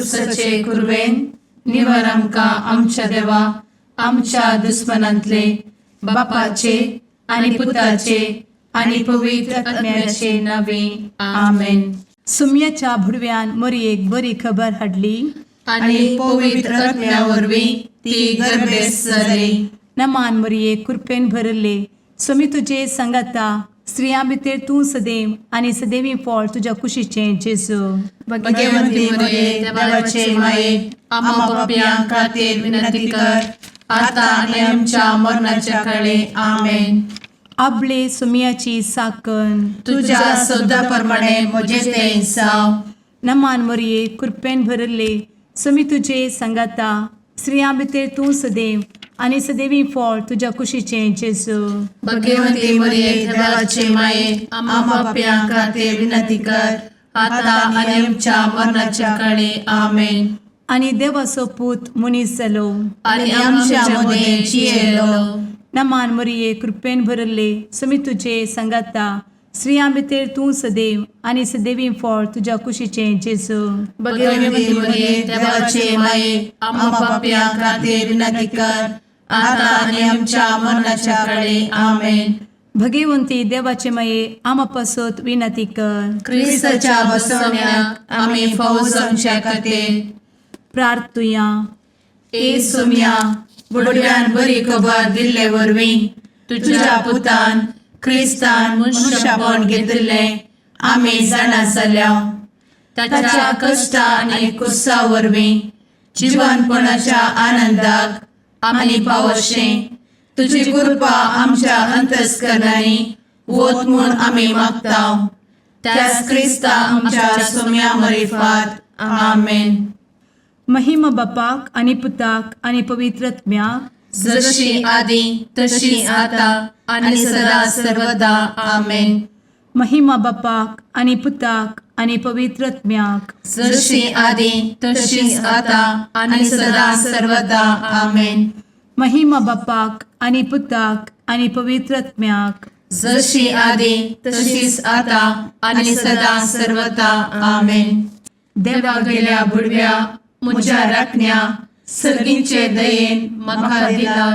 कुर्साचे कुरवेन निवर आमकां आमच्या देवा आमच्या दुस्मनांतले बापाचे आनी पुताचे आनी पवित्र आत्म्याचे नावे. आमेन. सुम्याच्या भुडव्यान मोरयेक बरी खबर हाडली. आनी पवित्र आत्म्या वरवीं ती गर्भेस्त जाली. नमान मोरये, कृपेन भरले, स्वामी तुजे सांगाता, स्त्रियां भितर तूं सदैव आनी सदैवी फळ तुज्या कुशीचें जेजू. भगवंती मरिये, देवाचे माये, आम्हा पापयां खातीर विनंती कर, आता आनी आमच्या मरणाच्या काळी. आमेन. आबले सुम्याची साकन. तुझ्या शब्दा प्रमाणे म्हजे ते जावं. नमान मोरये, कृपेन भरले, स्वामी तुजे सांगाता, स्त्रियां भितर तूं सदैव आनी सदैवी फळ तुज्या कुशीचें जेजू. भगवंती मरिये, देवाचे माये, आम्हा पापयां खातीर विनंती कर, आता आनी आमच्या मरणाच्या काळी. आमेन. आनी देवाचो पूत मनीस जालो आनी आमच्या मदें जियेलो. नमान मोरये, कृपेन भरले, स्वामी तुजे सांगाता, स्त्रियां भितर तूं सदैव आनी सदैवी फळ तुज्या कुशीचें जेजू. भगवंती मरिये, देवाचे माये, आम्हा पापयां खातीर विनंती कर, आता आनी आमच्या मरणाच्या काळी. आमेन. भगवंती देवाचे माये, आमा पासत विनंती कर. क्रिस्ताच्या बसवण्याक आमी फावो जावच्या खातीर प्रार्थुया. ए सोम्या, बुडव्यान बरी खबर दिल्ले वरवीं तुझ्या पुतान क्रिस्तान मनुष्यपण घेतिल्लें आमी जाणा जाल्या. ताच्या कश्टा आनी कुर्सा वरवीं जिवनपणाच्या आनंदाक आमी पावशें तुजी कृपा आमच्या अंतस्करणांनी वत म्हूण आमी मागता, त्याच क्रिस्ता आमच्या सोम्या मरिफात. आमेन. महिमा बापाक आनी पुताक आनी पवित्र आत्म्याक. जशी आदी तशी आता आणि सदा सर्वदा. आमेन. महिमा बापाक आनी पुताक आनी पवित्र आत्म्याक. जशी आदी तशीच आता आणि सदा सर्वदा. आमेन. महिमा बापाक आनी पुताक आनी पवित्र आत्म्याक. जशी आदी तशीच आता आणि सदा सर्वदा. आमेन. देवा गेल्या बुडव्या म्हज्या राखण्या, सर्गींचे दयेन म्हाका दिला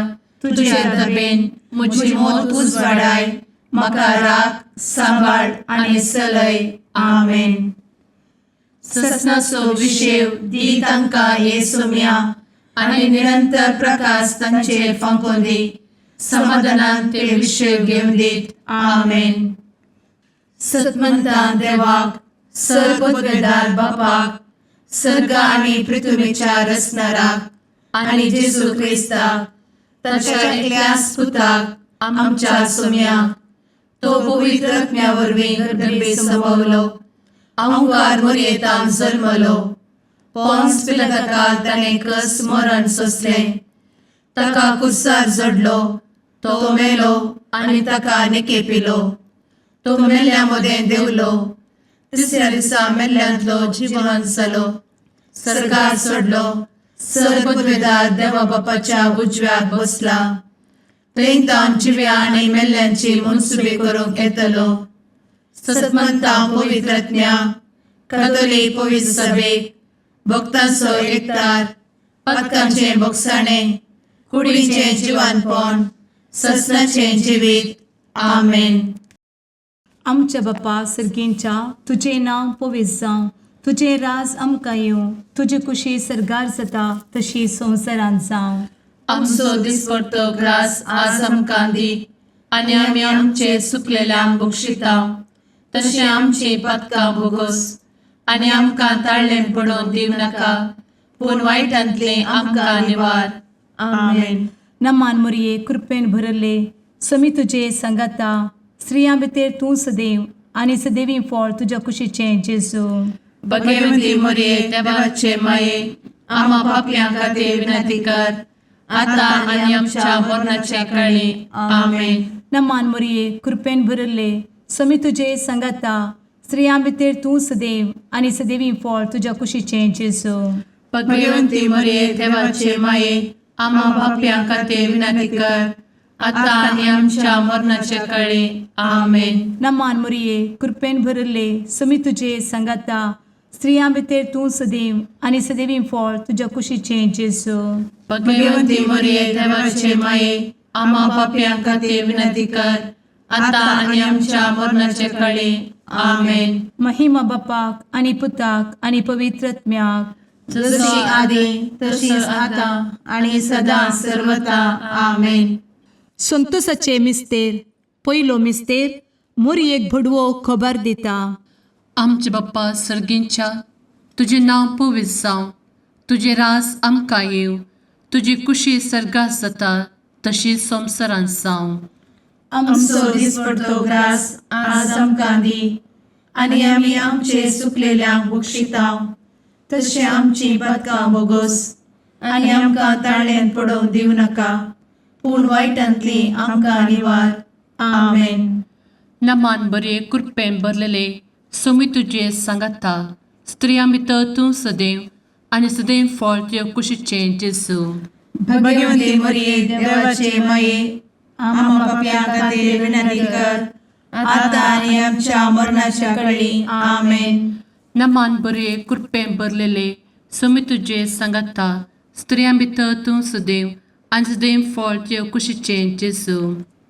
तुझे दबेन म्हजी मोत उजवाडाय, म्हाका राख, सांबाळ आनी चलय. आमेन. ससनाचो विशेव दी तांकां हे सोम्या आनी निरंतर प्रकाश तांचेर फांकोवन दी, समाधानान ते विशेव घेवन दीत. आमेन. सतमंतान देवाक, सर्वपदवेदार बापाक, सर्ग आनी पृथ्वीच्या रचणाराक आनी जेजू क्रिस्ताक ताच्या एकल्याच पुताक आमच्या सोम्याक, तो पवित्र आत्म्या वरवीं गर्भे संभवलो, अंकार मोरयेतान जल्मलो, पोन्स पिलाताकाल ताणें कस मरण सोंसलें, ताका कुर्सार जडलो, तो मेलो आनी ताका निकेपिलो, तो मेल्ल्या मदें देंवलो, तिसऱ्या दिसा मेल्ल्यांतलो जिवन जालो, सर्गार चडलो, सर्वपदवेदार देवा बापाच्या उजव्याक बसला, थंय तावन जिव्या आनी मेल्ल्यांची मनसुबी करूंक येतलो. सतमंता पवित्र आत्म्या, कथोलीक पवित्र सभेक, भक्तांचो एकतार, पातकांचें भोगसाणें, कुडीचें जिवानपण, ससनाचें जिवीत. आमेन. आमच्या बापा सर्गींच्या, तुजें नांव पवित्र जावं, तुजें राज आमकां येवं, तुजी कुशी सर्गार जाता तशी संवसारांत जावं. आमचो दिसपडतो ग्रास आज आमकां दी आनी आमी आमचे चुकलेल्यांक बक्षिता तशें आमची पातकां भोगोस आनी आमकां ताळ्ळें पडोवन दिवं नाका, पूण वायटांतलें आमकां निवार. आमेन. नमान मोरये, कृपेन भरले, समी तुजे सांगाता, स्त्रियां भितर तूं सदैव आनी सदैवी फळ तुज्या कुशीचें जेजू. भगवती मोरये, देवाचे माये, आम्हा पापयां खातीर विनंती कर, आता आनी आमच्या मरणाच्या काळी. आमेन. नमान मोरये, कृपेन भरले, समी तुजे सांगाता, स्त्रियां भितर तूं सदैव आनी सदैवी फळ तुज्या कुशीचें जेजू. भगवंती मोरये, देवाचे माये, आम्हा पापयां खातीर विनंती कर, आता आनी आमच्या मरणाच्या काळी. आमेन. नमान मोरये, कृपेन भरले, समी तुजे सांगाता, स्त्रियां भितर तूं सदैव आनी सदैवी फळ तुज्या कुशीचें जेजू. भगवंती मरिये, देवाचे माये, आम्हा पापयां खातीर विनंती कर, आता आनी आमच्या मरणाचे कळी. आमेन. महिमा बापाक आनी पुताक आनी पवित्र आत्म्याक. जशी आदी तशीच आता आणि सदा सर्वता. आमेन. संतोषाचे मिस्तेर. पयलो मिस्तेर, मोरयेक भडवो खबर दिता. आमचे बाप्पा सर्गींच्या, तुजें नांव पवित्र जावं, तुजें रास आमकां येवं, तुजी कुशी सर्गात जाता तशी संवसारांत जावं. आमचो दिसपडतो ग्रास आज आमकां दी आनी आमी आमचे सुकलेल्यांक बक्षितांव तशें आमची पदकां बोगोस आनी आमकां ताळ्यान पडोवंक दिवं नाका, पूण वायटांतली आमकां निवार. आमेन. नमान बरे, कृपेन भरलेले, सोमी तुजे सांगाता, स्त्रियां भितर तूं सदैव आनी सदैव फळ तुजे कुशीचें जेजू. भगवंती मरिये, देवाचे माये, आम्हा पापयां खातीर विनंती कर, आता आनी आमच्या मरणाच्या कळी. आमेन. नमान बरे, कृपेन भरलेले, सोमी तुजे सांगाता, स्त्रियां भितर तूं सदैव आनी सदैव फळ तुजे कुशीचें जेजू.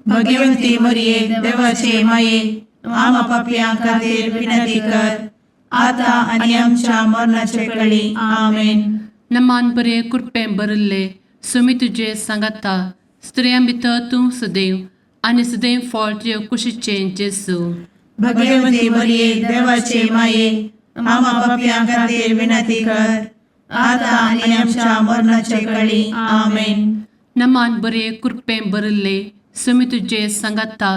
भगवंती मरिये, देवाचे माये, आम्हा पापयां खातीर विनंती कर, आता आनी आमच्या मरणाचे कळी. आमेन. नमान बरे, कृपेन भरिल्ले, सोमी तुजे सांगाता, स्त्रियां भितर तूं सदैव आनी सदैव फळ तुजे कुशीचें जेजू. भगवंती मरिये, देवाचे माये, आम्हा पापयां खातीर विनंती कर, आता आनी आमच्या मरणाचे कळी. आमेन. नमान बरे, कृपेन भरिल्ले, सोमी तुजे सांगाता,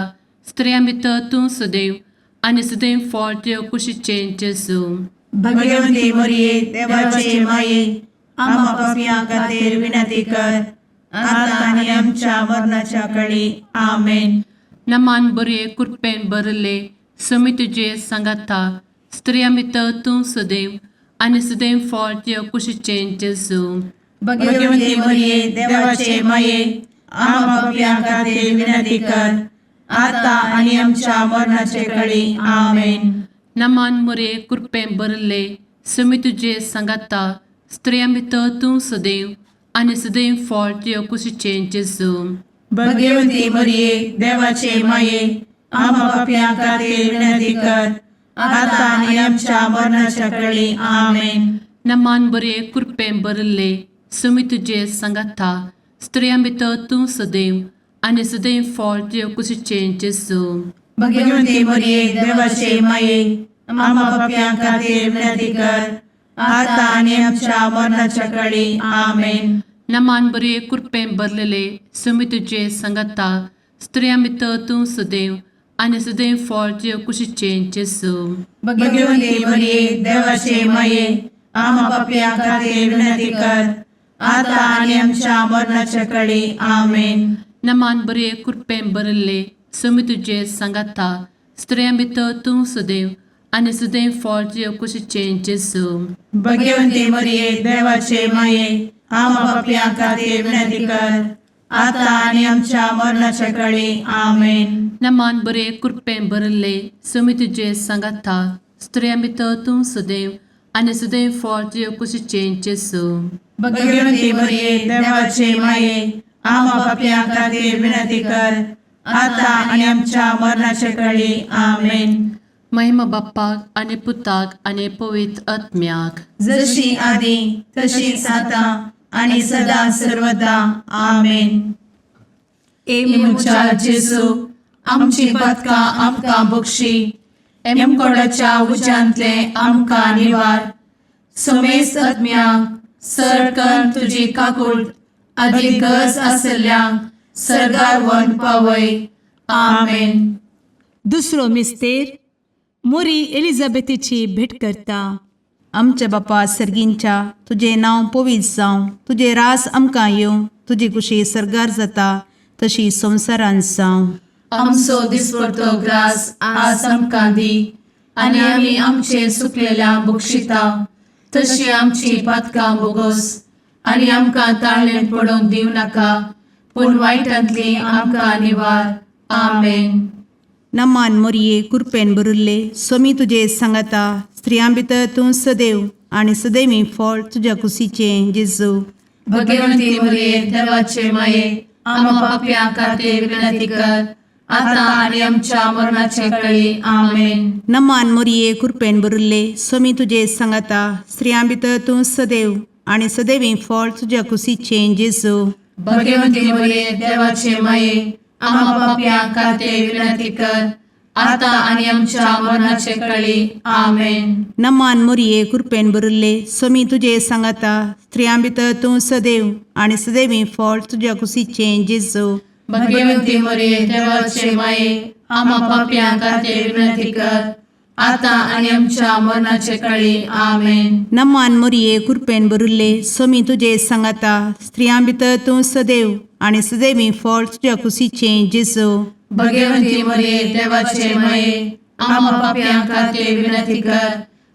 स्त्रियां भितर तूं सदैव आनी सदैव फळ तुजे कुशीचें जेजू. भगवंती मरिये, देवाचे माये, आम्हा पापयां खातीर विनंती कर, आता आनी आमच्या मरणाच्या कळी. आमेन. नमान बरे, कृपेन भरिल्ले, सोमी तुजे सांगाता, स्त्रियां भितर तूं सदैव आनी सदैव फळ तुजे कुशीचें जेजू. भगवंती मरिये, देवाचे माये, आम्हा पापयां खातीर विनंती कर, आता आनी आमच्या मरणाचे कळी. आमेन. नमान मोरे, कृपेन भरिल्ले, सोमी तुजे सांगाता, स्त्रियां भितर तूं सदैव आनी सदैव फळ तुजे कुशीचें जेजू. भगवंती मरिये, देवाचे माये, आम्हा पापयां खातीर विनंती कर, आता आनी आमच्या मरणाच्या कळी. आमेन. नमान बरे, कृपेन भरिल्ले, सोमी तुजे सांगाता, स्त्रियां भितर तूं सदैव आनी सदैव फळ तुजे कुशीचें जेजू. भगवंती मरिये, देवाचे माये, आम्हा पापयां खातीर विनंती कर, आता आनी आमच्या मरणाच्या कळी. आमेन. नमान बरे, कृपेन भरलेले, सोमी तुजे सांगाता, स्त्रियां भितर तूं सदैव आनी सदैव फळ तुजे कुशीचें जेजू. भगवंती मरिये, देवाचे माये, आम्हा पापयां खातीर विनंती कर, आता आनी आमच्या मरणाच्या कळी. आमेन. नमान बरे, कृपेन भरिल्ले, सोमी तुजे सांगाता, स्त्रियां भितर तूं सदैव आनी सदैव फळ तुजे कुशीचें जेजू. भगवंती मरिये, देवाचे माये, आम्हा पापयां खातीर विनंती कर, आता आनी आमच्या मरणाच्या कळी. आमेन. नमान बरे, कृपेन भरिल्ले, सोमी तुजे सांगाता, स्त्रियां भितर तूं सदैव आनी सदैव फळ तुजे कुशीचें जेजू. भगवंती मरिये, देवाचे माये, आम्हा पापयां खातीर विनंती कर, आता आनी आमच्या मरणाच्या कळी. आमेन. महिमा बाप्पाक आनी पुताक आनी पवित्र आत्म्याक. जशी आदी तशीच आता आणि सदा सर्वदा. आमेन. ए म्हज्या जेजू, आमची पदकां आमकां बक्षी, एमकोडाच्या उज्यांतले आमकां निवार, समेस्त आत्म्यांक सरकन तुजी काकूळ आदी गरज आसल्ल्यांक सर्गार वन पावय. आमेन. दुसरो मिस्तेर, मोरी एलिझाबेथीची भेट करता. आमच्या बापा सर्गींच्या, तुजें नांव पवित्र जावं, तुजें रास आमकां येवं, तुजी कुशी सर्गार जाता तशी संवसारांत जावं. आमचो दिसपडतो ग्रास आज आमकां दी आनी आमी आमचे सुकलेल्या बक्षिता तशी आमची पातकां बोगोस आनी आमकां ताळ्ळें पडोवंक दिवं नाका, पूण वायटांतली आमकां निवार. आमेन. नमान मोरये, कुरपेन भरिल्ले, स्वामी तुजे सांगाता, स्त्रियां भितर तूं सदैव आनी सदैवी फळ तुज्या कुशीचें जेजू. भगवंती मरिये देवाचे माये, आम्हा पापयां खातीर विनंती कर, आता आनी आमच्या मरणाचे कळी. आमेन. नमान मोरये, कृपेन भरिल्ले, स्वामी तुजे सांगाता. स्त्रियां भितर तूं सदैव आनी सदैवी फळ तुज्या कुशीचें जेजू. भगवंती मरिये देवाचे माये, आम्हा पापयां खातीर विनंती कर, आता आनी आमच्या मरणाचे कळी. आमेन. नमान मोरये, कृपेन भरिल्ले, स्वामी तुजे सांगाता. स्त्रियां भितर तूं सदैव आनी सदैवी फळ तुज्या कुशीचें जेजू. भगवंती मरिये देवाचे माये, आम्हा पापयां खातीर विनंती कर, आता आनी आमच्या मरणाचे कळी. आमेन. नमान मोरये, कृपेन भरिल्ले, स्वामी तुजे सांगाता. स्त्रियां भितर तूं सदैव आनी सदैवी फळ तुज्या कुशीचें जेजू. भगवंती मरिये देवाचे माये, आम्हा पापयां खातीर विनंती कर,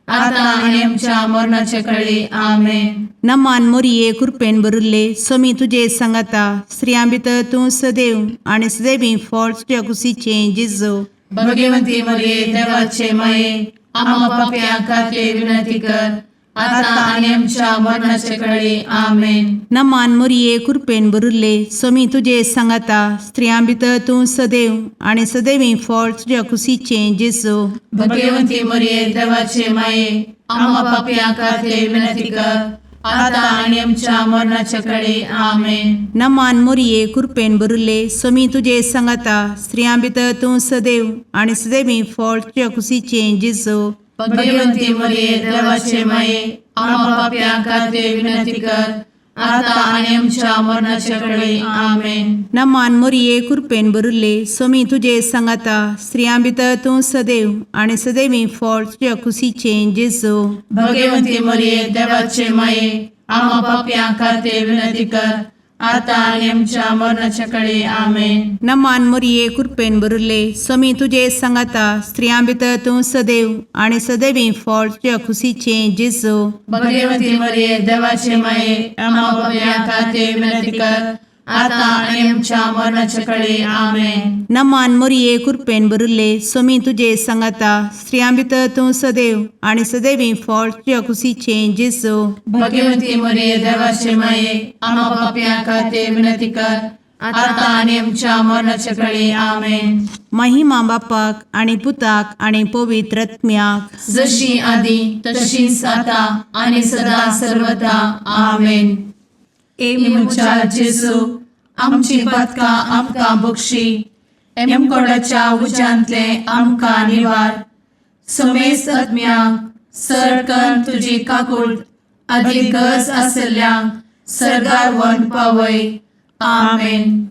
आता आनी आमच्या मरणाचे कळी. आमेन. नमान मोरये, कृपेन भरिल्ले, स्वामी तुजे सांगाता. स्त्रियां भितर तूं सदैव आनी सदैवी फळ तुज्या कुशीचें जेजू. भगवंती मरिये देवाचे माये, आम्हा पापयां खातीर विनंती कर, आता आनी आमच्या मरणाचे कळी. आमेन. नमान मोरये, कृपेन भरिल्ले, स्वामी तुजे सांगाता. स्त्रियां भितर तूं सदैव आनी सदैवी फळ तुज्या कुशीचें जेजू. भगवंती मरिये देवाचे माये, आम्हा पापयां खातीर विनंती कर, आता आनी आमच्या मरणाचे कळी. आमेन. नमान मोरये, कृपेन भरिल्ले, स्वामी तुजे सांगाता. स्त्रियां भितर तूं सदैव आनी सदैवी फळ तुज्या कुशीचें जेजू. भगवंती मरिये देवाचे माये, आम्हा पापयां खातीर विनंती कर, आता आनी आमच्या मरणाचे कळी. आमेन. नमान मोरये, कृपेन भरिल्ले, स्वामी तुजे सांगाता. स्त्रियां भितर तूं सदैव आनी सदैवी फळ तुज्या कुशीचें जेजू. भगवंती मरिये देवाचे माये, आम्हा पापयां खातीर विनंती कर, आता आनी आमच्या मरणाच्या कळी. आमेन. नमान मोरये, कृपेन भरिल्ले, स्वामी तुजे सांगाता. स्त्रियां भितर तूं सदैव आनी सदैवी फळ तुज्या कुशीचें जेजू. भगवंती मरिये देवाचे माये, आम्हा पापयां खातीर विनंती कर, आता आनी आमच्या मरणाच्या कळी. आमेन. नमान मोरये, कृपेन भरिल्ले, स्वामी तुजे सांगाता. स्त्रियां भितर तूं सदैव आनी सदैवी फळ तुज्या कुशीचें जेजू. भगवंती मरिये देवाचे माये, आम्हा पापयां खातीर विनंती कर, आता आनी आमच्या मरणाच्या कळी. आमेन. महिमा बापाक आनी पुताक आनी पवित्र आत्म्याक, जशी आदी तशीच आता आनी सदा सर्वदा. आमेन. ए म्हज्या जेजू, आमची पातकां आमकां बक्षी, एमकोडाच्या उज्यांतले आमकां निवार, समेस्त आत्म्यांक सरकन तुजी काकूट आदी गरज आसल्ल्यांक सर्गार व्हरून पावय. आमेन.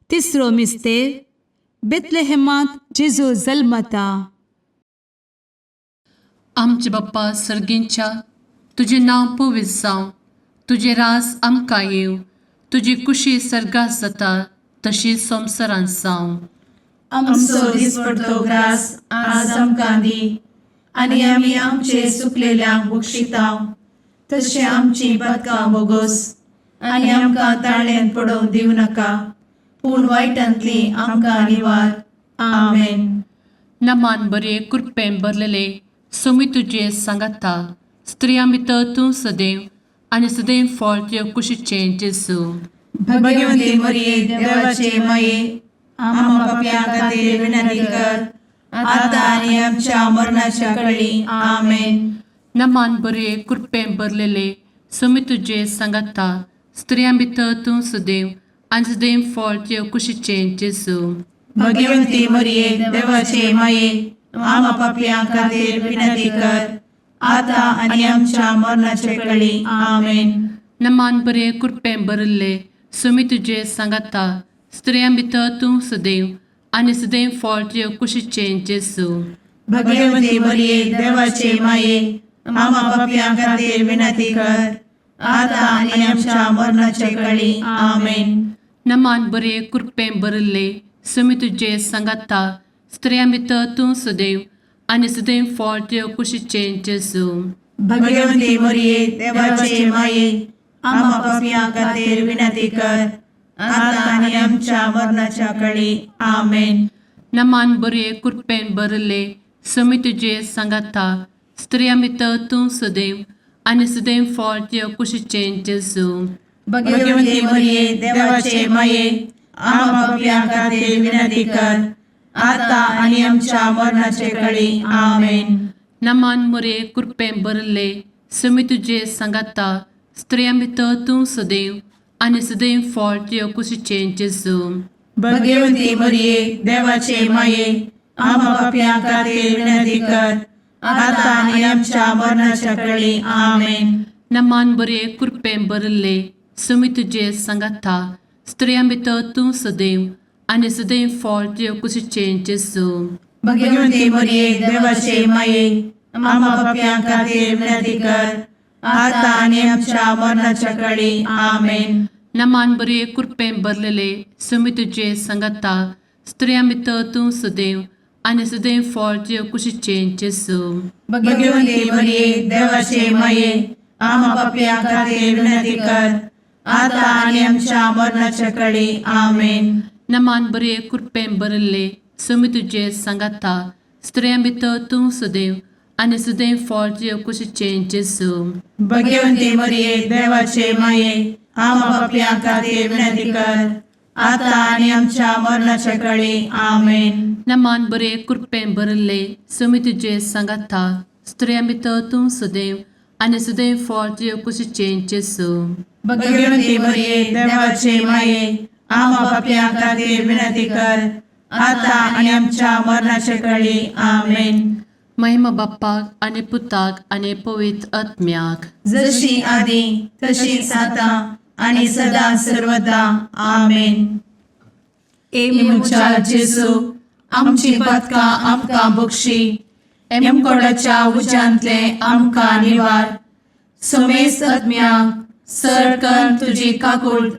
तिसरो मिस्तेर, बेतलेहेमांत जेजू जल्मता. आमचे बाप्पा सर्गींच्या, तुजें नांव पवित्र जावं, तुजें राज आमकां येवं, तुजी कुशी सर्गात जाता तशी संवसारांत जावं. आमचो दिसपडतो ग्रास आज आमकां दी, आनी आमी आमचे सुकलेल्यांक बक्षितांव, तशें आमची पातकां बोगोस, आनी आमकां ताळ्यान पडोवंक दिवं नाका, पूण वायटांतली आमकां निवार. आमेन. नमान बरे, कृपेन भरलेले, सोमी तुजे सांगाता, स्त्रियां भितर तूं सदैव आनी सदैव फळ तुजे कुशीचें जेजू. भगवंती मरिये देवाचे माये, आम्हा पापयां खातीर विनंती कर, आता आनी आमच्या मरणाच्या कळी. आमेन. नमान बरे, कृपेन भरलेले, सोमी तुजे सांगाता, स्त्रियां भितर तूं सदैव आनी सदैव फळ तुजे कुशीचें जेजू. भगवंती मरिये देवाचे माये, आम्हा पापयां खातीर विनंती कर, आता आनी आमच्या मरणाच्या कळी. आमेन. नमान बरे, कृपेन भरिल्ले, सोमी तुजे सांगाता, स्त्रियां भितर तूं सदैव आनी सदैव फळ तुजे कुशीचें जेजू. भगवंती मरिये देवाचे माये, आम्हा पापयां खातीर विनंती कर, आता आनी आमच्या मरणाच्या कळी. आमेन. नमान बरे, कृपेन भरिल्ले, सोमी तुजे सांगाता, स्त्रियां भितर तूं सदैव आनी सदैव फळ तुजे कुशीचें जेजू. भगवंती मरिये देवाचे माये, आम्हा पापयां खातीर विनंती कर, आता आनी आमच्या मरणाच्या कळी. आमेन. नमान बरे, कृपेन भरिल्ले, समी तुजे सांगाता स्त्रियां भितर तूं सदैव आनी सदैव फळ तुज्या कुशीचें जेजू. भगवती मरिये, देवाचे माये, आम्हा पापयां खातीर विनंती कर, आता आनी आमच्या मरणाचे कळी. आमेन. नमान मुरे कृपें भरले, समी तुजे सांगाता स्त्रियां भितर तूं सदैव आनी सदैव फळ तुज्या कुशीचें जेजू. भगवती मरिये, देवाचे माये, आम्हा पापयां खातीर विनंती कर, आता आनी आमच्या मरणाच्या कळी. आमेन. नमान बरे कृपें भरले, समी तुजे सांगाता स्त्रियां भितर तूं सदैव आनी सदैव फळ तुज्या कुशीचें जेजू. भगवती मरिये, देवाचे माये, आम्हा पापयां खातीर विनंती कर, आता आनी आमच्या मरणाच्या कळी. आमेन. नमान बरे कृपें भरलेले, समी तुजे सांगाता स्त्रियां भितर तूं सदैव आनी सदैव फळ तुज्या कुशीचें जेजू. भगवती मरिये, देवाचे माये, आम्हा पापयां खातीर विनंती कर, आता आनी आमच्या मरणाच्या कळी. आमेन. नमान बरे कृपें भरले, समी तुजे सांगाता स्त्रियां भितर तूं सदैव आनी सदैव फळ तुज्या कुशीचें जेजू. भगवती मरिये, देवाचे माये, आम्हा पापयां खातीर विनंती कर, आता आनी आमच्या मरणाच्या कळी. आमेन. नमान बरे कृपें भरले, समी तुजे सांगाता स्त्रियां भितर तूं सदैव आनी सदैव फळ तुज्या कुशीचें जेजू. भगवती मरिये, देवाचे माये, आम्हा पापयां खातीर विनंती कर, आता आनी आमच्या मरणाच्या कळी. आमेन. महिमा बाप्पाक आनी पुताक आनी पवित्र आत्म्याक, जशी आदी तशीच आता आणि सदा सर्वदा. आमेन. ए म्हज्या जेजू, आमची पातकां आमकां बक्षी, एमकोडाच्या उज्यांतले आमकां निवार, समेस्त आत्म्यांक सरकन तुजी काकूळ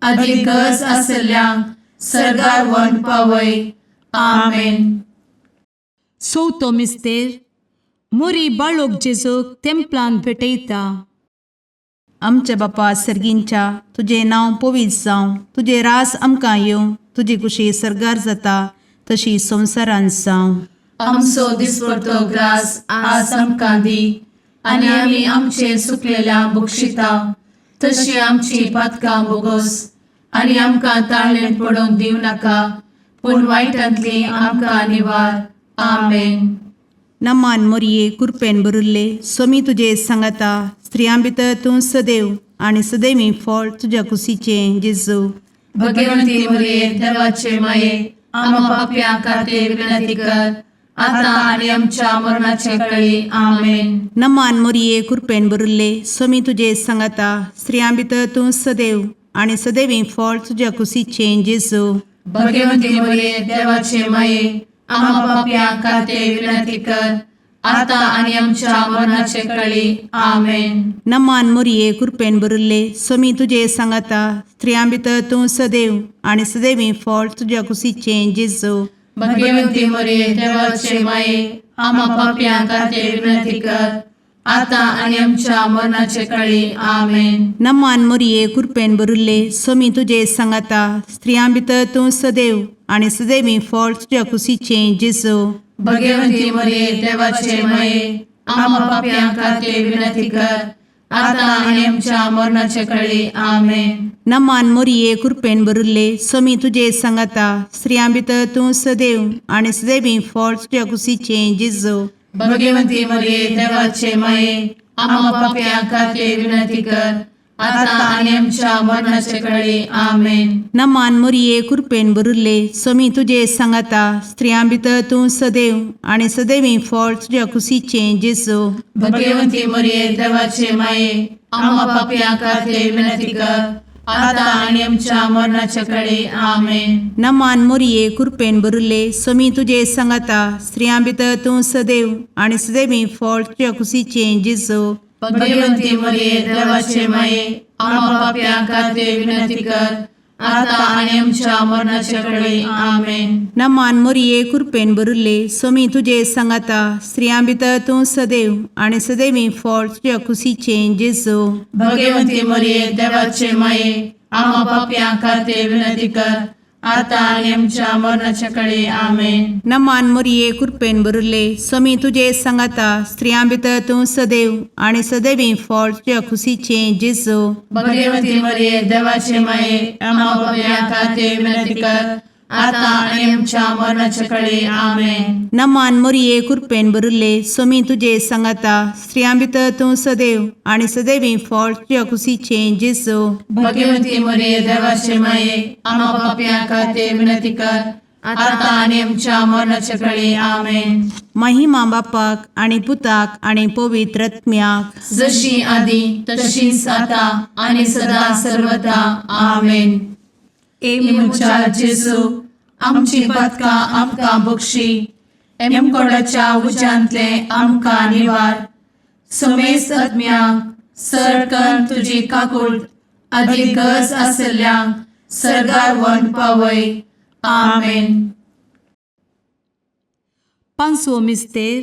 आदी गरज आसल्ल्यांक सर्गार व्हरून पावय. आमेन. चवथो मिस्तेर. मोरी बाळोक जेजूक तेंपलान भेटयता. आमच्या बापा सर्गींच्या, तुजें नांव पवित्र जावं, तुजें रास आमकां येवं, तुजी कुशी सर्गार जाता तशी संवसारांत जावं. आमचो दिसपडतो ग्रास आज आमकां दी आनी आमी आमचे सुकलेल्या बक्षिता तशी आमची पातकां बोगोस आनी आमकां ताळणेंत पडोवंक दिवं नाका, पूण वायटांतली आमकां निवार. आमेन. नमान मोरये, कुरपेन भरिल्ले, सोमी तुजे सांगाता, स्त्रियां भितर तूं सदैव आनी सदैवी फळ तुज्या कुशीचें जेजू. भगवंती मरिये, देवाचे माये, आम्हा पापयां खातीर विनंती कर, आता आनी आमच्या मरणाचे कळी. आमेन. नमान मोरये, कुरपेन भरिल्ले, सोमी तुजे सांगाता, स्त्रियां भितर तूं सदैव आनी सदैवी फळ तुज्या कुशीचें जेजू. भगवंती मरिये, देवाचे माये, आम्हा पापयां खातीर विनंती कर, आता आनी आमच्या मरणाचे कळी. आमेन. नमान मोरये, कुरपेन भरिल्ले, सोमी तुजे सांगाता, स्त्रियां भितर तूं सदैव आनी सदैवी फळ तुज्या कुशीचें जेजू. भगवंती मरिये, देवाचे माये, आम्हा पापयां खातीर विनंती कर, आता आनी आमच्या मरणाचे कळी. आमेन. नमान मोरये, कुरपेन भरिल्ले, सोमी तुजे सांगाता, स्त्रियां भितर तूं सदैव आनी सदैवी फळ तुज्या कुशीचें जेजू. भगवंती मरिये, देवाचे माये, आम्हा पापयां खातीर विनंती कर, आता आनी आमच्या मरणाचे कळी. आमेन. नमान मोरये, कुरपेन भरिल्ले, सोमी तुजे सांगाता, स्त्रियां भितर तूं सदैव आनी सदैवी फळ तुज्या कुशीचें जेजू. भगवंती मरिये, देवाचे माये, आम्हा पापयां खातीर विनंती कर, आता आनी आमच्या मरणाचे कळी. आमेन. नमान मोरये, कुरपेन भरिल्ले, सोमी तुजे सांगाता, स्त्रियां भितर तूं सदैव आनी सदैवी फळ तुज्या कुशीचें जेजू. भगवंती मरिये, देवाचे माये, आम्हा पापयां खातीर विनंती कर, आता आनी आमच्या मरणाचे कळी. आमेन. नमान मोरये, कुरपेन भरिल्ले, सोमी तुजे सांगाता, स्त्रियां भितर तूं सदैव आनी सदैवी फळ तुज्या कुशीचें जेजू. भगवंती मरिये, देवाचे माये, आम्हा पापयां खातीर विनंती कर, आता आनी आमच्या मरणाचे कळी. आमेन. नमान मोरये, कुरपेन भरिल्ले, सोमी तुजे सांगाता, स्त्रियां भितर तूं सदैव आनी सदैवी फळ तुज्या कुशीचें जेजू. भगवंती मरिये, देवाचे माये, आम्हा पापयां खातीर विनंती कर, आतां आनी आमच्या मरणाच्या कडे आमेन. नमान मोरये, कृपेन भरिल्ले, स्वामी तुजे सांगाता. स्त्रियां भितर तूं सदैव आनी सदैवी फळ तुज्या खुशीचें जेजू. भगवती मरिये, देवाचे माये, आम्हा पापयां खातीर विनंती कर, आतां आनी आमच्या मरणाच्या कडे आमेन. नमान मोरये, कृपेन भरिल्ले, स्वामी तुजे सांगाता. स्त्रियां भितर तूं सदैव आनी सदैवी फळ तुज्या खुशीचें जेजू. भगवती मरिये, देवाचे माये, आम्हा पापयां खातीर विनंती कर, आतां आनी आमच्या मरणाच्या कडे आमेन. महिमा बापाक आनी पुताक आनी पवित्र आत्म्याक. जशी आदी तशीच आता आणि सदा सर्वदा आमेन. ए म्हज्या जेजू, आमची पदकां आमकां बक्षी, एमकोडाच्या उज्यांतले आमकां निवार, समेस्त आत्म्यांक सरकन तुजी काकूळ आदी गरज आसल्ल्यांक सरगार वन पावय. आमेन. पांचवो मिस्तेर,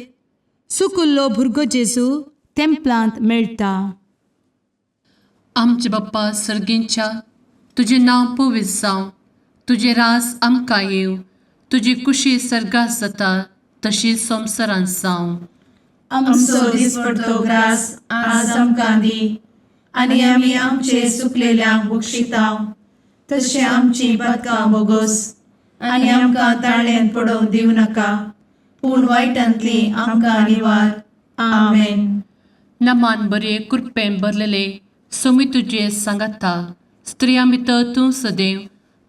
सुकुल्लो भुरगो जेजू तेंपलांत मेळटा. आमचे बाप्पा सर्गींच्या, तुजें नांव पवित्र जावं, तुजें रास आमकां येवं, तुजी कुशी सर्गात जाता तशी संवसारांत जावं. आमचो दिसपडतो ग्रास आज आमकां दी, आनी आमी आमचे सुकलेल्यांक बक्षितांव, तशें आमची पदकां बोगोस, आनी आमकां ताळ्यान पडोवंक दिवं नाका, पूण वायटांतली आमकां निवार. आमेन. नमान बरे, कृपेन भरलेले, सोमी तुजे सांगाता. स्त्रियां भितर तूं सदैव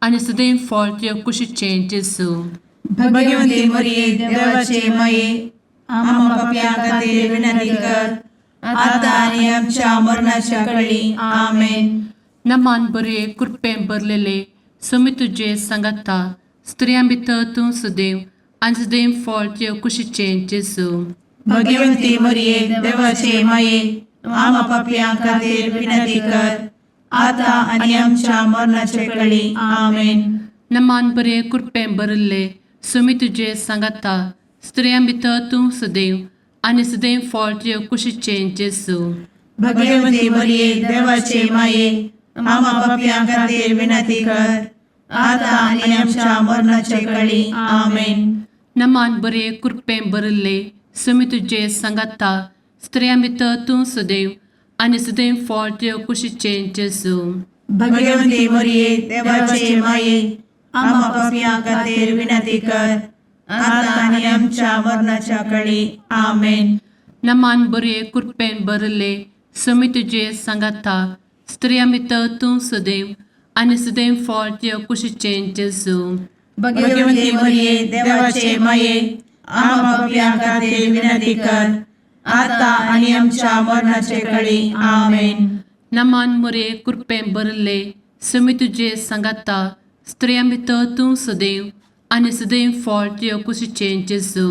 आनी सदैव फळ तुज्या कुशीचें जेजू. भगवती मरिये, देवाचे माये, आम्हा पापयां खातीर विनंती कर, आतां आनी आमच्या मरणाच्या कळी. आमेन. नमान बरे, कृपेन भरलेले, सोमी तुजे सांगाता. स्त्रियां भितर तूं सदैव आनी सदैव फळ तुज्या कुशीचें जेजू. भगवती मरिये, देवाचे माये, आम्हा पापयां खातीर विनंती कर, आतां आनी आमच्या मरणाचे कळी. आमेन. नमान बरे, कृपेन भरिल्ले, सुमी तुजे सांगाता. स्त्रियां भितर तूं सदैव आनी सदैव फळ तुज्या कुशीचें जेजू. भगवती मरिये, देवाचे माये, आम्हा पापयां खातीर विनंती कर, आतां आनी आमच्या मरणाचे कळी. आमेन. नमान बरे, कृपेन भरिल्ले, सुमी तुजे सांगाता. स्त्रियां भितर तूं सदैव आनी सदैव फळ तुज्या कुशीचें जेजू. भगवती मरिये, देवाचे माये, आम्हा पापयां खातीर विनंती कर, आतां आनी आमच्या मरणाच्या कळी. आमेन. नमान बरे, कृपेन भरिल्ले, सुमी तुजे सांगाता. स्त्रियां भितर तूं सदैव आनी सदैव फळ तुज्या कुशीचें जेजू. भगवती मरिये, देवाचे माये, आम्हा पापयां खातीर विनंती कर, आतां आनी आमच्या मरणाचे कळी. आमेन. नमान मोरे, कृपेन भरिल्ले, सुमी तुजे सांगाता. स्त्रियां भितर तूं सदैव आनी सदैव फळ तुज्या कुशीचें जेजू.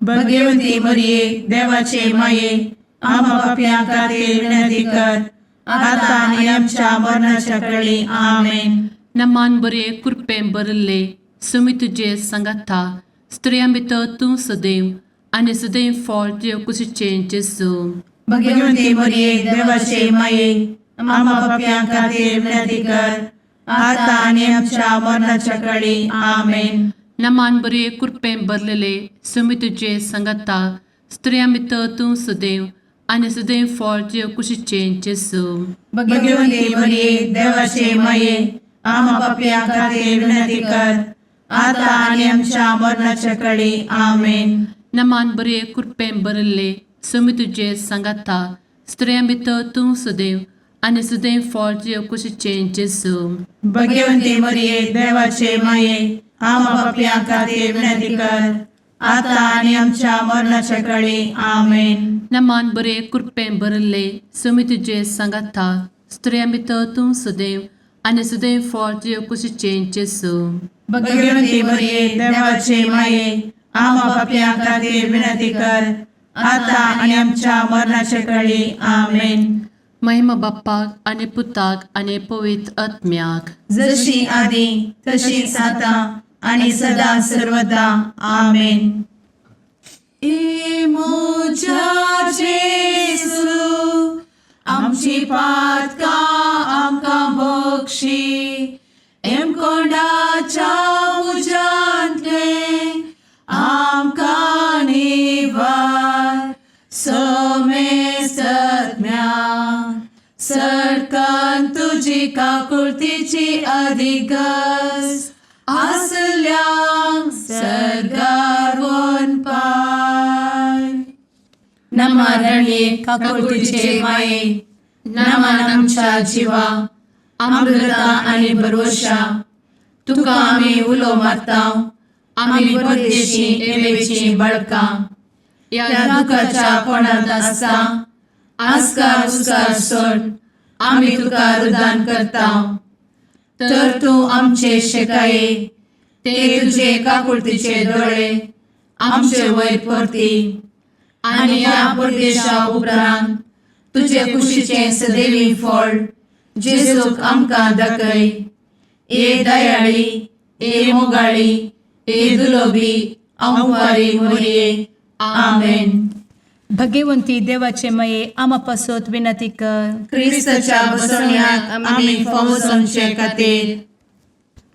भगवती मरिये, देवाचे माये, आम्हा पापयां खातीर विनंती कर, आतां आनी आमच्या मरणाच्या कळी. आमेन. नमान बरे, कृपेन भरिल्ले, सुमी तुजे सांगाता. स्त्रियां भितर तूं सदैव आनी सदैव फळ तुज्या कुशीचें जेजू. भगवती मरिये, देवाचे माये, आम्हा पापयां खातीर विनंती कर, आतां आनी आमच्या मरणाच्या कळी. आमेन. नमान बरे, कृपेन भरलेले, सुमी तुजे सांगाता. स्त्रियां भितर तूं सदैव आनी सदैव फळ तुज्या कुशीचें जेजू. भगवती मरिये, देवाचे माये, आम्हा पापयां खातीर विनंती कर, आतां आनी आमच्या मरणाच्या कळी. आमेन. नमान बरे, कृपेन भरिल्ले, सुमी तुजे सांगाता. स्त्रियां भितर तूं सदैव आनी सदैव फळ तुज्या कुशीचें जेजू. भगवती मरिये, देवाचे माये, आम्हा पापयां खातीर विनंती कर, आतां आनी आमच्या मरणाच्या कळी. आमेन. नमान बरे, कृपेन भरिल्ले, सुमी तुजे सांगाता. स्त्रियां भितर तूं सदैव आनी सदैव फळ तुज्या कुशीचें जेजू. भगवती मरिये, देवाचे माये, आम्हा पापयां खातीर विनंती कर, आतां आनी आमच्या मरणाच्या कळी. आमेन. महिमा बाप्पाक आनी पुताक आनी पवित्र आत्म्याक. जशी आदी तशीच आतां आणि सदा सर्वदा. आमेन. ए म्हज्या जेजू, आमची पातकां आमकां बक्षी, एमकोंडाच्या तुजी काकुळतीची अधिगस आसल्यांक सर्गार पाय. नमा रणये काकुळतीचे माये, नमन आमच्या जिवा, अमृता आनी भरवशा, तुका आमी उलो मारता, आमी परदेशी एवेची बळकां ह्या दुखाच्या कोणांत आसता आस्कार उस्कार सोड आमी तुका रुदान करता. तर तूं आमचे शेकाये ते तुजे काकुळतीचे दोळे आमचे वयर परती आनी ह्या परदेशा उपरांत तुजे कुशीचें सदैवी फळ जेजूक आमकां दाखय. ए दयाळी, ए मोगाळी, ए दुलोबी अंवारी मोरये, आमेन. भगवंती देवाचे मये आमा पासत विनंती कर. क्रिस्ताच्या बसवण्याक आमी फावो जावचे खातीर.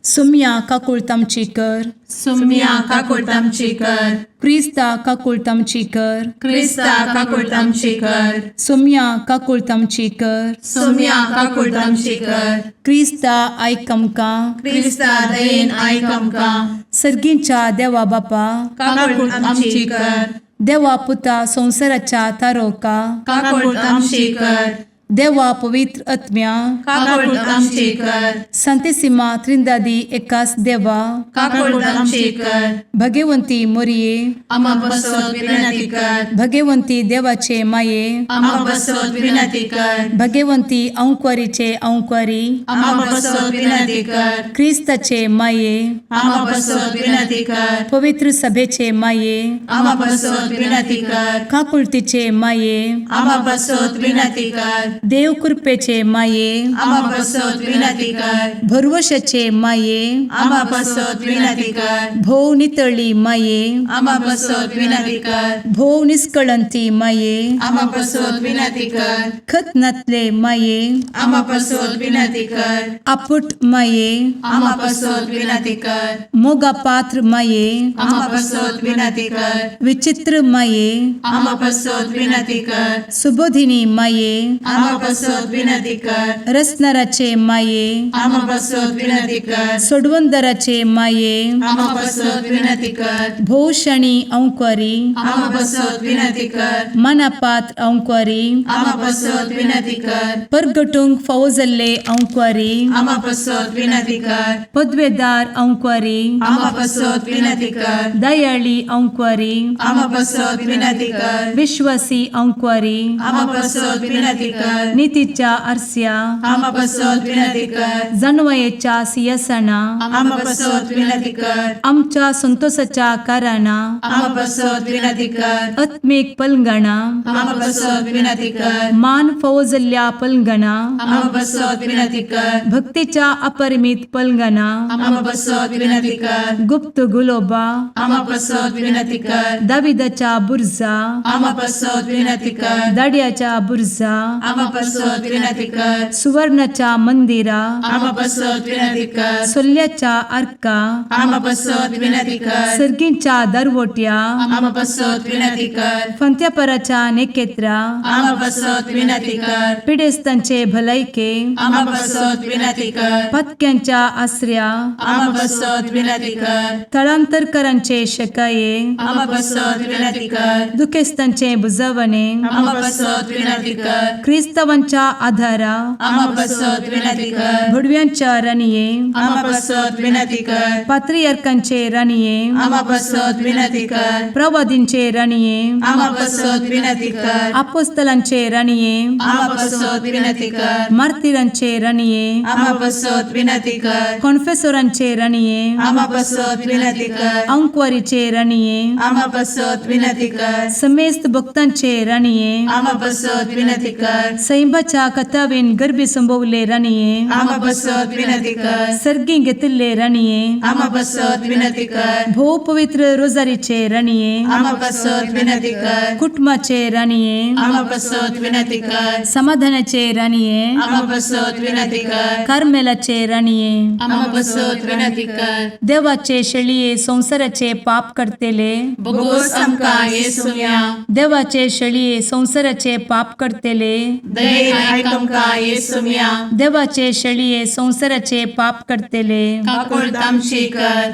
सुम्या काकुळत आमची कर. सुम्या काकुळट आमची कर. क्रिस्ता काकुळत आमची कर. क्रिस्ता काकुळट आमची कर. सुम्या काकुळत आमची कर. सुम्या काकुळट आमची कर. क्रिस्ता आयक आमकां. क्रिस्ता दयेन आयक आमकां. सर्गींच्या देवा बापा, काकुळट आमची कर. देवा पुता संवसाराच्या तारोका, काकुळट आमची कर. देवा पवित्र आत्म्या, काकुळट आमची कर. संतेसिमा त्रिंदादी एकास देवा, काकुळट आमची कर. भगवंती मोरये, आमा बसत विनंती कर. भगवंती देवाचे माये, आमा बसत विनंती कर. भगवंती अंक्वारीचे अंक्वारी, आमा बसत विनंती कर. क्रिस्ताचे माये, आमा बसत विनंती कर. पवित्र सभेचे माये, आमा बसत विनंती कर. काकुळतीचे माये, आमा बसत विनंती कर. देव कृपेचे माये, आमा बसत विनंती कर. भरवशाचे माये, आमा बसत विनंती कर. भोव नितळी माये, आमा बसत विनंती कर. भोव निष्कळंती माये, आमा बसत विनंती कर. खत नातले माये, आमा बसत विनंती कर. आपुट माये, आमा बसत विनंती कर. मोगा पात्र माये, आमा बसत विनंती कर. विचित्र माये, आमा बसत विनंती कर. सुबोधिनी माये, आमा बसत विनंती कर. रसनाराचे माये, आमा बसत विनंती कर. सोडवंदराचे माये, आमा बसत विनंती कर. भोवशणी अंक्वारी, आमा बसत विनंती कर. मनापात्र अंक्वारी, आमा बसत विनंती कर. परगटूंक फावो जाल्ले अंक्वारी, आमा बसत विनंती कर. पदवेदार अंक्वारी, आमा बसत विनंती कर. दयाळी अंक्वारी, आमा बसत विनंती कर. विश्वासी अंक्वारी, आमा बसत विनंती कर. नितीच्या आरस्या, आमा बसत विनंती कर. जानवयेच्या सियासना, आमा बसत विनंती कर. आमच्या संतोषाच्या कारणा, आमा बसत विनंती कर. आत्मीक पलंगणा, आमा बसत विनंती कर. मान फावो जाल्ल्या पलंगणा, आमा बसत विनंती कर. भक्तीच्या अपरिमित पलंगणा, आमा बसत विनंती कर. गुप्त गुलोबा, आमा बसत विनंती कर. दाविदाच्या बुर्जा, आमा बसत विनंती कर. दाड्याच्या बुर्जा, आमा बसत विनंती कर. सुवर्णाच्या मंदिरा, आमा बसत विनंती कर. सोल्ल्याच्या आर्का, आमा बसत विनंती कर. सर्गींच्या दरवट्या, आमा बसत विनंती कर. फंत्यापराच्या नेकेत्रा, आमा बसत विनंती कर. पिडेस्तांचे भलायके, आमा बसत विनंती कर. पत्क्यांच्या आसऱ्या, आमा बसत विनंती कर. थळांतरकरांचे शकाये, आमा बसत विनंती कर. दुखेस्तांचे बुजवणे, आमा बसत विनंती कर. क्रिस्तावांच्या आधारा, आमा बसत विनंती कर. भुडव्यांच्या राणये, आमा बसत विनंती कर. पात्रियार्कांचे राणये, आमा बसत विनंती कर. प्रवादींचे राणये, आमा बसत विनंती कर. आपोस्तलांचे राणये, आमा बसत विनंती कर. मार्तिरांचे राणये, आमा बसत विनंती कर. कॉन्फेसोरांचे राणये, आमा बसत विनंती कर. अंक्वारीचे राणये, आमा बसत विनंती कर. समेस्त भक्तांचे राणये, आमा बसत विनंती कर. सैंबाच्या कथावेन गर्भी संभवले राणये, आमा बसत विनंती कर. सर्गी घेतिल्ले राणये, आमा बसत विनंती कर. भोव पवित्र रोजारीचे राणये, आमा बसत विनंती कर. कुटुंबाचे राणये, आमा बसत विनंती कर. समाधानाचे राणये, आमा बसत विनंती कर. कार्मेलाचे राणये, आमा बसत विनंती कर. देवाचे शेळये संवसाराचे पाप करतेले, बोगोस आमकां येसुया. देवाचे शेळये संवसाराचे पाप करतेले, दयेन आयक आमकां येसुम्या. देवाचे शेळये संवसाराचे पाप करतले, काकुळट आमची कर.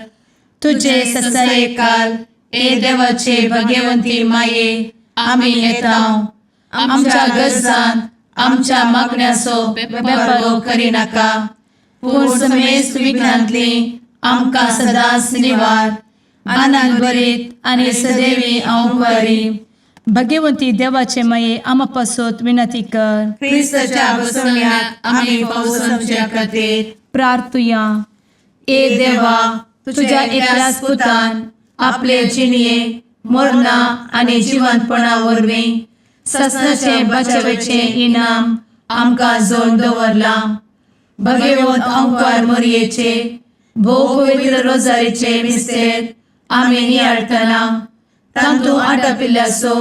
तुझे तुझे ससाये ससायकाल ए देवाचे भगवंती माये, आमी येता आमच्या गरजान आमच्या मागण्याचो बेपर्वो करिनाका, पूण समेस्त विघ्नांतली आमकां सदांच निवार. आनंद भरीत आनी सदैवी अंवकारी भगवंती देवाचे माये, आमा पासत विनंती कर. क्रिस्ताच्या बसवण्याक आमी पावसाच्या खातीर प्रार्थुया. ए देवा, तुझ्या एकल्याच पुतान आपले जिणये मरणा आनी जिवंतपणा वरवीं ससनाचे बचावेचें इनाम आमकां जोड दवरलां. भगवंत अंकार मोरयेचे भोव पवित्र रोजारीचे मिस्तेर आमी नियाळटना तांतू आटापिल्ल्याचो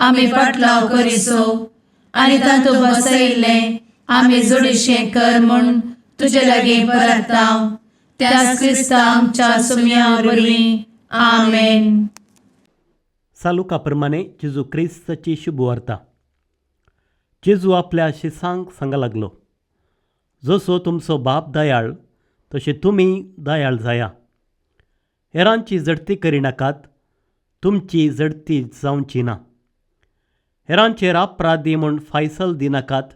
आमी पाटलाव करिसो आनी तांतू बसयिल्लें आमी जोडीशें कर म्हूण तुजे लागीं परताव, त्याच क्रिस्ता आमच्या सुम्या वरवीं. आमेन. सालुका प्रमाणे जेजू क्रिस्ताची शुभवार्ता. जेजू आपल्या शिसांक सांगा लागलो, जसो तुमचो बाप दयाळ तशें तुमी दयाळ जाया. हेरांची झडती करिनाकात, तुमची झडती जावची ना. हेरांचेर अपराधी म्हूण फैसल दिनाकात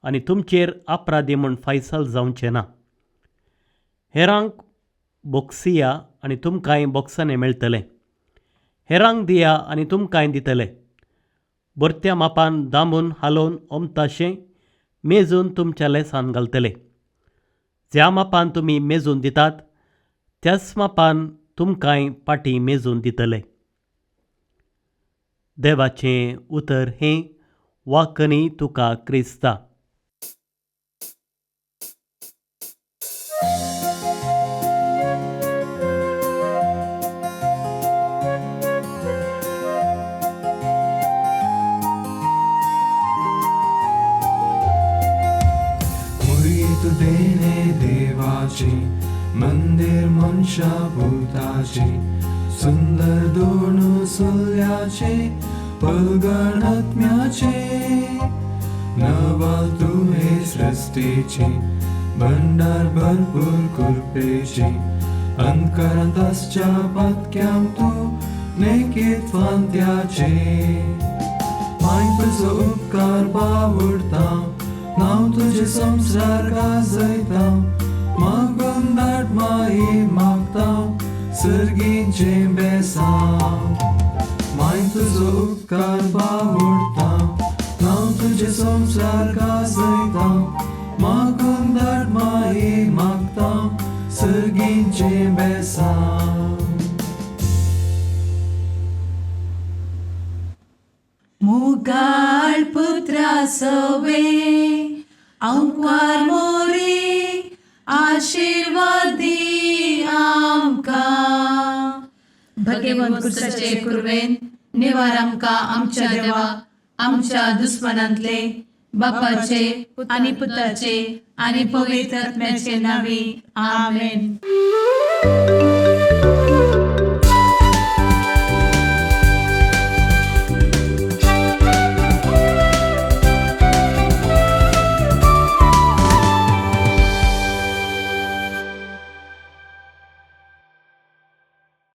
आनी तुमचेर अपराधी म्हूण फैसल जावचें ना. हेरांक बोक्सिया आनी तुमकांय बोक्सांनी मेळटलें. हेरांक दिया आनी तुमकांय दितले. भरत्या मापान दामून हालोवन ओमताशें मेजून तुमच्या लेसान घालतले. ज्या मापान तुमी मेजून दितात त्याच मापान तुमकांय पाटी मेजून दितले. देवाचें उतर हें. वाकनी तुका क्रिस्ता. मुरीत देणे देवाचे मंदिर मनशा भूताचे सुंदर दोन सुल्याचे पलगणात्म्याचे नवाल तुहे सृष्टीचे भंडार भरपूर कृपेचे अंतकरांत आसच्या पातक्यांक तूं नेकीत फांत्याचे. माय तुजो उपकार बावडता, नांव तुजें संवसार गाजयता, मागून धाड माई मागता सर्गीचें बेसांव. माय तुजो उपकार बावडता, नांव तुजें संवसार गाजयता, मागून धाड माई मागता सर्गीचें बेसांव. मुगाळ पुत्रा सवे अंकार मोरी आशीर्वाद दी आमकां. भगवंत कुर्साचे कुर्वेन निवार आमकां आमच्या देवा आमच्या दुस्मनांतले बापाचे आनी पुताचे आनी पवित्र आत्म्याचे नांवी. आमेन.